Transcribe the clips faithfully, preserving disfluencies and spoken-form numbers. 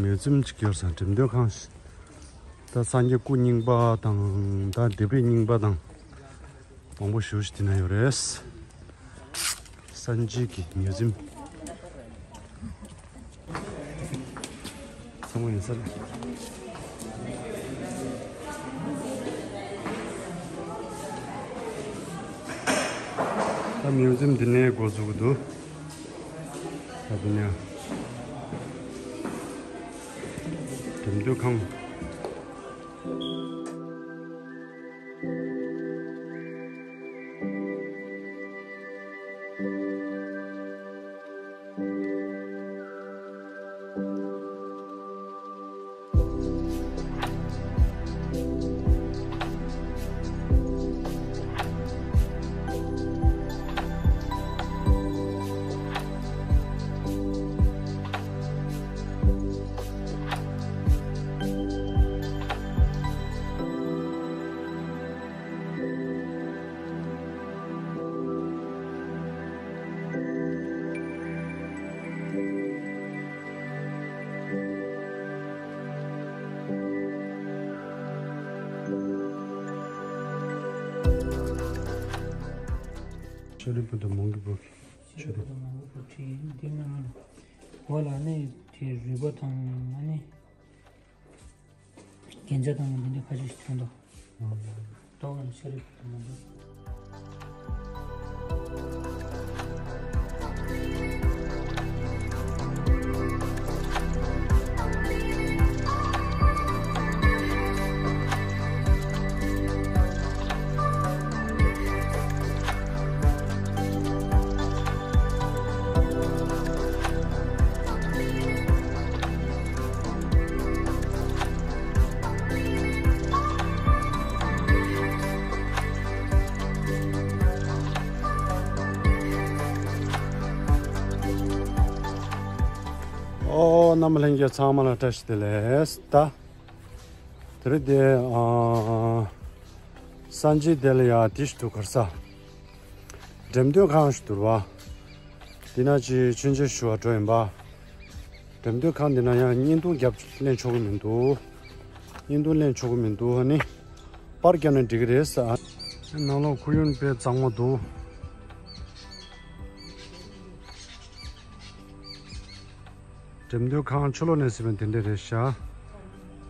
མིའུ་ཛིམ་ཅིག་ཡོད་ས་འགྲེམས་སྟོན་ཁང་ཞིག་ད་སངས་རྒྱས་སྐུ་རྙིང་པ་དང་ད་ལྡེབས་རིས་རྙིང་པ་དང་མང་པོ་ཞེ་པོ་ཞིག་དེ་ན་ཡོད་རེད། སངས་རྒྱས་ཀྱི་མིའུ་ཛིམ། ཚང་མ་ཡིན་ས་རེད། ད་མིའུ་ཛིམ་འདི་ནས་འགོ་འཛུགས་ཀྱི་འདུག་ད་འདི་ནས་འགྲེམས་སྟོན་ཁང་། ཤ་རུས་པོ་དང་མོང་གི་བུ་གི་ཤ་རུས་པོ་དང་མོང་གི་བུ་ཁྲིད་ཡིན་འདི་ནང་ལ་འོ་ལ་ནི་དེ་རུས་པ་དང་ཨ་ནི། རྒྱན་ཆ་དང་འདི་འདྲ་ཁ་ཤས་ཤིག་བྱུང་འདུག་ཏོག་ཙམ་ཤ་རུས་པ་དང་མ་འདྲ། ཨོ། རྣམ་པ་ལྷན་རྒྱས་ཚང་མ་ལ་བཀྲ་ཤིས་བདེ་ལེགས། ད་དེ་རིང་དེ་ཨ་སངས་རྒྱས་དེ་ལ་ཡ་དེ་ཞིག་འདུག་ག་རེ་ཟ། འགྲེམས་སྟོན་ཁང་ཞིག་འདུག་པ། འདི་ན་ཅིག་མཆོད་མཇལ་ཞུ་བར་འགྲོ་ཡིན་པ། འགྲེམས་སྟོན་ཁང་འདི་ན་ཡང་བརྙན་ཐུང་རྒྱབ་ལེན་ཆོག་གི་མི་འདུག་བརྙན་ཐུང་ལེན་ཆོག་གི་མི་འདུག་ཨ་ནི་པར་བརྒྱབ་ན་འགྲིག་གི་རེད་ཟེར། ནང་ལོགས་ཁོར་ཡུག་དཔེ་གཙང་མ་འདུག་འགྲེམས་སྟོན་ཁང་ཕྱི་ལོགས་ནས་གཟིགས་པ་དེ་འདྲ་རེད་ཤག་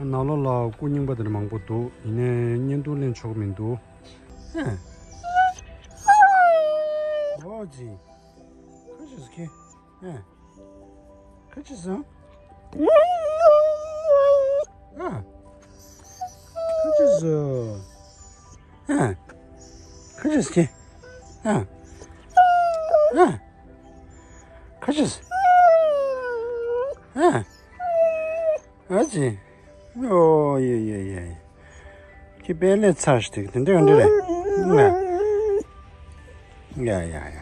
ནང་ལོགས་ལ་སྐུ་རྙིང་པ་དེ་འདྲ་མང་པོ་འདུག་ཡིན་ནའི་བརྙན་ཐུང་ལེན་ཆོག་གི་མི་འདུག་ཨ། ཨོ་ཙི། ཁ་ཤས་ཁེ། ཨ། ཁ་ཅིག་ཟ། ཨ། ཁ་ཅིག་ཟ། ཨ། ཁ་ཅིག་ཟ། ཨ། ཨ། ཁ་ཅིག་ཟ། ཨ། ཨ་ཙི། ཨོ་ཡེ་ཡེ་ཡེ། ཁྱི་དཔེ་ལས་ཚར་ཞིག་དེ་འདྲ་འདྲ་རེད། ཡ་ཡ་ཡ།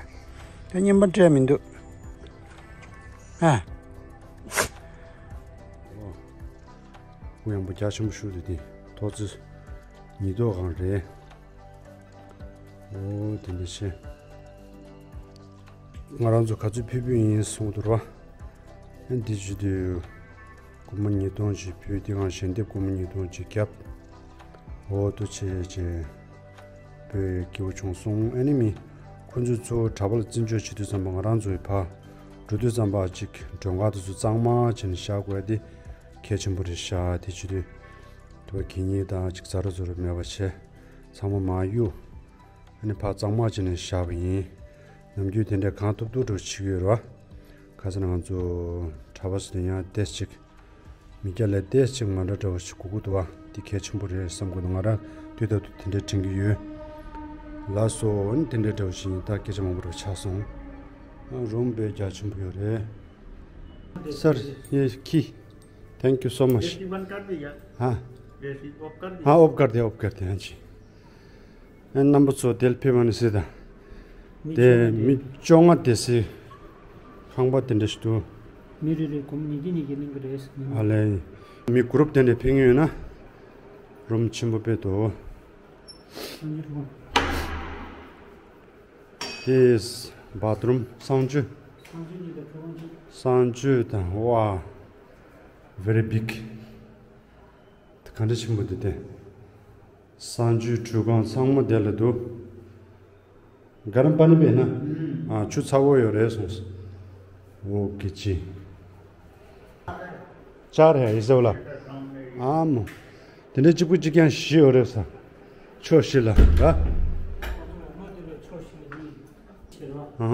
དེ་རྔན་པ་སྤྲད་མི་འདུག་ཨ། ཨོ། གུ་ཡངས་པོ་རྒྱ་ཆེན་པོ་ཞིག་འདུག་དེ་ཐོག་བརྩེགས་ཉིས་ཐོག་སྒང་རེད། ཨོ་དེ་འདྲ་བྱས། ང་རང་ཚོ་ག་ཚོད་ཕུལ་ཕུལ་ཡིན་གསུངས་འདུག་ར། ཨ་འདི་བྱེད་དུས་སྒོར་མོ་ཉིས་སྟོང་ཅིག་ཕུལ། དེ་གང་ཞལ་འདེབས་སྒོར་མོ་ཉིས་སྟོང་ཅིག་བརྒྱབ། ཨོ་ཏུ་ཆེ་ཆེ། བོད་སྐྱིད་པོ་བྱུང་སོང་། ཨ་ནི་མི་ཁོ་ཚོས་ཚུར་གྲྭ་པ་ལ་བརྩི་འཇོག་བྱེད་དུས་ཙམ་པ་ང་རང་ཚོའི་ཕར་འགྲོ་དུས་ཙམ་པ་ཅིག་མགྲོན་ཁང་དེ་ཚོ་གཙང་མ་བྱས་ནས་བཞག་དགོས་དེ་གལ་ཆེན་པོ་རེད་ཤག་དེ་བྱེད་དུས་དུ་བ་གད་སྙིགས་དང་ཅིག་ཛ་ར་ཛོ་ར་མེད་པ་བྱས་ཚང་མ་མར་གཡུག་ཨ་ནི་ཕར་གཙང་མ་བྱས་ནས་བཞག་པ་ཡིན། ནམ་རྒྱུན་དེ་འདྲའི་གང་ཐུབ་ཐུབ་འགྲོ་བྱེད་ཀྱི་ཡོད་རེད་བ། ཁ་སང་ང་ཚོ་གྲྭ་པ་ཚོ་དེ་ཡང་ཏོག་ཙམ་ཅིག་མི་སྐྱ་ལས་ཏོག་ཙམ་ཅིག་མ་འདྲ་འདྲ་བ་ཞིག་དགོས་ཀྱི་འདུག་བ། འདི་གལ་ཆེན་པོ་རེད་བསམ་གྱི་འདུག་ང་རང་དུས་ད་དུས་དེ་འདྲ་དྲན་གྱི་ཡོད། ལགས་སོ། ཨ་ནི་དེ་འདྲའི་འདྲ་བ་ཞིག་ཡིན། ད་སྐད་ཆ་མང་པོ་འདྲ་བ་ཆགས་སོང་། ཨ་རུམ་དཔེ་རྒྱ་ཆེན་པོ་ཡོད་རེད། སར་ཡེ་ཁི། Thank you so much. हाँ। हाँ, ऑफ कर दे, ऑफ कर दे, हाँ जी। རྣམ་པ་ཚོ་དེ་ལ་ཕེབས་མ་ནི་སྲིད་དང་། དེ་མི་བཅོ་ལྔ་དེ་སྲིད་ཁང་པ་དེ་འདྲ་ཞིག་འདུག་མི་རེ་རེ་སྒོར་མོ་ཉིས་བརྒྱ་ཉིས་བརྒྱ་ལེན་གྱི་རེད། ཨ་ལས། མི་གུ་རུབ་དེ་འདྲ་ཕེབས་མཁན་ཡོད་ན་རུམ་ཆེན་པོ་དཔེ་འདུག་དེ་བཱཐ་རུམ་གསང་སྤྱོད། གསང་སྤྱོད་དང་ཝ། Very big. དེ་ག་འདྲ་ཆེན་པོ་འདུག་དེ། གསང་སྤྱོད་ཁྲུས་ཁང་ཚང་མ་དེ་ལ་འདུག་ག་རམ་པ་ནི་པས་ན། ཨ། ཆུ་ཚ་བོ་ཡོད་རེད་གསུངས་སོང་། འོ་གི་ཅི། ཅར་ཧེ་ཡི་ཟེར་བ་ལ། ཨ་མོ། དེ་འདྲའི་གཅིག་པུ་གཅིག་རྐྱང་བཞི་ཡོད་རེད་ས། ཕྱོགས་བཞི་ལ་ར། ཕྱི་རོ། ཨ་ཧ།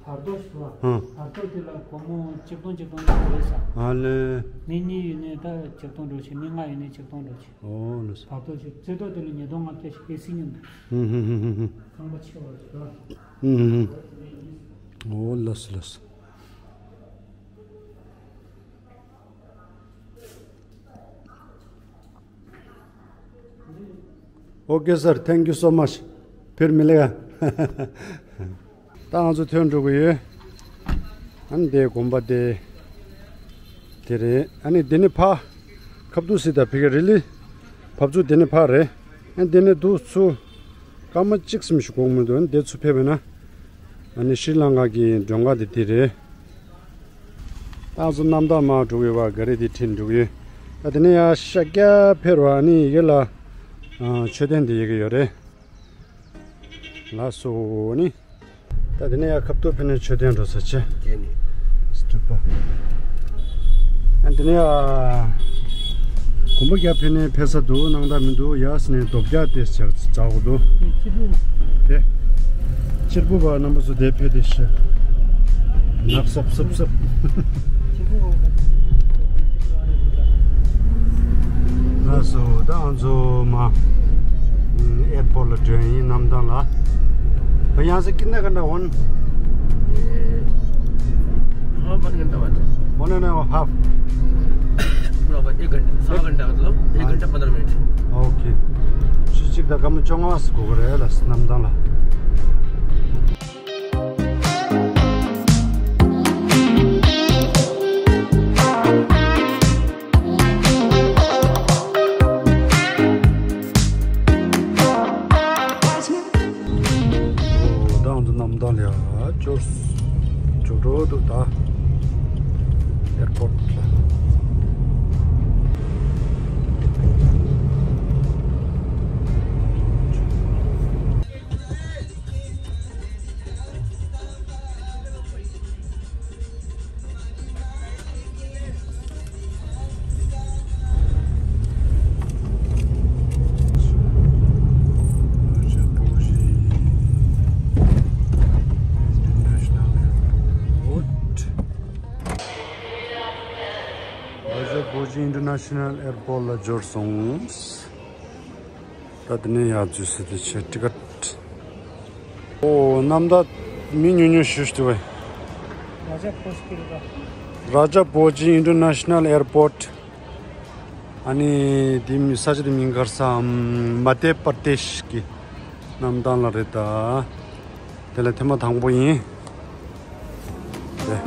བར་དོ་ཞུ་བ། ཨ། བར་དོ་དེ་ལ་སྒོར་མོ་ཆིག་སྟོང་ཆིག་སྟོང་ཡོད་རེད་ས། ཨ་ལེ། མི་གཉིས་ཡོད་ནས་ད་ཆིག་སྟོང་འགྲོ་ཆེ། མི་ལྔ་ཡོད་ནས་ཆིག་སྟོང་འགྲོ་ཆེ། ཨོ་ལེ་སོ། བར་དོ་ཞུ་རྩེ་ཏོག་དེ་ལ་ཉིས་སྟོང་ལྔ་བརྒྱ་ཞིག་ཨེ་སི་ཉིན་དུ། ཧུམ་ཧུམ་ཧུམ་ཧུམ་ཧུམ། ཁང་པ་ཆེ་བ་ཞུ་བ། ཧུམ་ཧུམ་ཧུམ། ཨོ་ལེ་སོ་ལེ་སོ། Okay sir, thank you so much. ཕིར་མི་ལེ་ག་ད་ང་ཚོ་ཐོན་འགྲོ་གི་ཡོད། ཨ་ནི་དེ་དགོན་པ་དེ། དེ་རེད། ཨ་ནི་དེ་ནི་ཕ། ཁབ་ཏུ་སི་ད་ཕི་ག་རི་ལི། བབ་ཚུགས་དེ་ནི་ཕ་རེད། ཨ་ནི་དེ་ནི་དུ་ཚུ། སྐར་མ་གཅིག་ཙམ་ཞིག་འགོར་མི་འདུག་ཨ་ནི་དེ་ཚུ་ཕེབས་པས་ན། ཨ་ནི་ཤྲི་ལང་ཀ་གི་མགྲོན་ཁང་དེ་དེ་རེད། ད་ང་ཚོ་གནམ་ཐང་མར་འགྲོ་གི་ཡོད་པ། ག་རེ་དེ་ཁྲིད་འགྲོ་གི་ཡོད། ད་དེ་ནས་ཡར་ཤར་རྒྱག་ཕེབས་རོགས། ཨ་ནི་ཡི་གེ་ལ་མཆོད་རྟེན་དེ་ཡི་གེ་ཡོད་རེད། ལགས་སོ་ནི། ད་དེ་ནས་ཡར་ཁབ་ཏུ་ཕེབས་ནས་མཆོད་རྟེན་འགྲོ་ས་བྱས། དེ་ནི། སྟུ་པ། ཨ་དེ་ནས་ཡར། གོམ་པ་རྒྱག་ཕེབས་ནས་ཕེབས་ས་འདུག་སྣང་དག་མི་འདུག་ཡར་སི་ནས་རྡོ་བརྒྱ་དེ་བྱ་བྱ་དགོས་འདུག་དེ། གཅེར་བུ་པ་རྣམ་པ་ཚོ་དེ་ཕེབས་དེ་ཤི། ནག་སབ་སབ་སབ། ལགས་སོ། ད་ང་ཚོ་མ། ཨེར་པོར་ལ་འགྲོ་ཡིན། གནམ་ཐང་ལ། ཡང་སེ་ཀི་ན་ག་འདྲ་ཝན། हाँ, वन घंटा बाद। One and a half. पूरा होगा, एक घंटा, सवा घंटा मतलब, एक घंटा पन्द्रह minute. Okay. ཆུ་གཅིག་དང་སྐར་མ་བཅོ་ལྔ་ཙམ་འགོར་གི་རེད་ལ། གནམ་ཐང་ལ། ད་ང་ཚོ་གནམ་ཐང་ལ་ཡ་འབྱོར། འབྱོར་འགྲོ་འདུག་ད་ཨེར་པོར་ཊི་ལ། རཱ་ཇ་བྷོ་ཇི་ཨིན་ཊར་ནེ་ཤ་ནལ་ཨེར་པོར་ཊི་ལ་འབྱོར་སོང་། ད་དེ་ནས་ཡར་འཛུལ་ས་དེ་བྱས། ཊི་ཀཊ། ཨོ། གནམ་ཐང་མི་ཉུང་ཉུང་ཞིག་འདུག་པས། རཱ་ཇ་བྷོ་ཇི་ཨིན་ཊར་ནེ་ཤ་ནལ་ཨེར་པོར་ཊི། ཨ་ནི་དེ་མི་ས་ཆ་དེ་མིང་ག་རེ་ཟེར། མ་དྷྱ་པར་དེཤ་གི་གནམ་ཐང་ལ་རེད་ད། དེ་ལ་ཐེངས་མ་དང་པོ་ཡིན། དེ།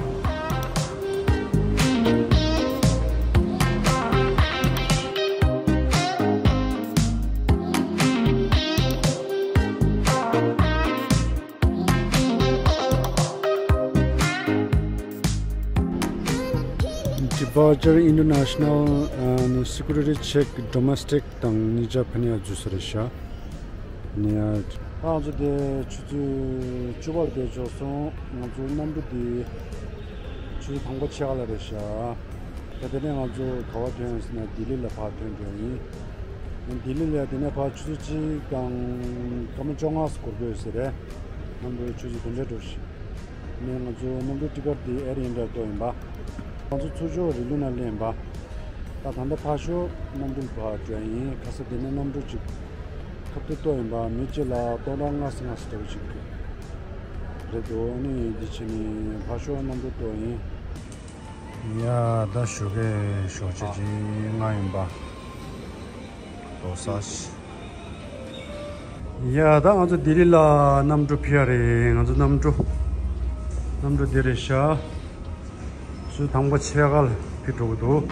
Departure International and Security Check Domestic དང་གཉིས་ཆ་ཕ་ནི་ཡ་འཛུལ་ས་རེད་ཤག་ནི་ཡ། ང་ཚོ་དེ་ཆུ་ཚོད་བཅུ་པར་དེ་འབྱོར་སོང་། ང་ཚོ་གནམ་གྲུ་དེ་ཆུ་ཚོད་དང་པོ་ཕྱེད་ཀ་ལ་རེད་ཤག་ད་དེ་ནས་ང་ཚོ་ག་པར་ཐོན་ཟེར་ན་ལྡི་ལི་ལ་ཕར་ཐོན་འགྲོ་ཡིན། ལྡི་ལི་ལ་དེ་ནས་ཕར་ཆུ་ཚོད་གཅིག་དང་སྐར་མ་བཅོ་ལྔ་ཙམ་འགོར་དགོས་ཟེར་རེད། གནམ་གྲུ་ཆུ་ཚོད་དེ་འདྲ་འགྲོ་ཤག་ནས་ང་ཚོ་གནམ་གྲུ་ཊི་ཀཊ་དེ་ཨེར་ཨིན་ཌི་ཡ་བཏོན་ཡིན་པ། ང་ཚོ་ཚུར་ཕྱོགས་རི་ལུ་ན་སླེབས་ཡིན་པ། ད་ད་ལྟ་ཕར་ཕྱོགས་གནམ་གྲུ་ཕར་འགྲོ་ཡིན། ཁ་སང་དེ་ནས་གནམ་གྲུ་གཅིག་ཁ་ཐུག་གཏོང་ཡིན་པ། མི་གཅིག་ལ་སྟོང་ཕྲག་ལྔ་ཙམ་ལྔ་ཙམ་འདྲ་པོ་ཅིག་རེད་འདུག་ཨ་ནི་འདི་བྱས་ནས་ཕར་ཕྱོགས་གནམ་གྲུ་གཏོང་ཡིན། ཡ། ད་ཞོགས་ཀས་ཞོགས་ཇ་ཅིག་མངགས་ཡིན་པ། ལོ་ས་ཤི། ཡ། ད་ང་ཚོ་ལྡི་ལི་ལ་གནམ་གྲུ་ཕེབས་ཡ་རེད། ང་ཚོ་གནམ་གྲུ། གནམ་གྲུ་འདི་རེད་ཤག་ཆུ་ཚོད་དང་པོ་ཕྱེད་ཀ་ལ་ཕེབས་འགྲོ་གི་འདུག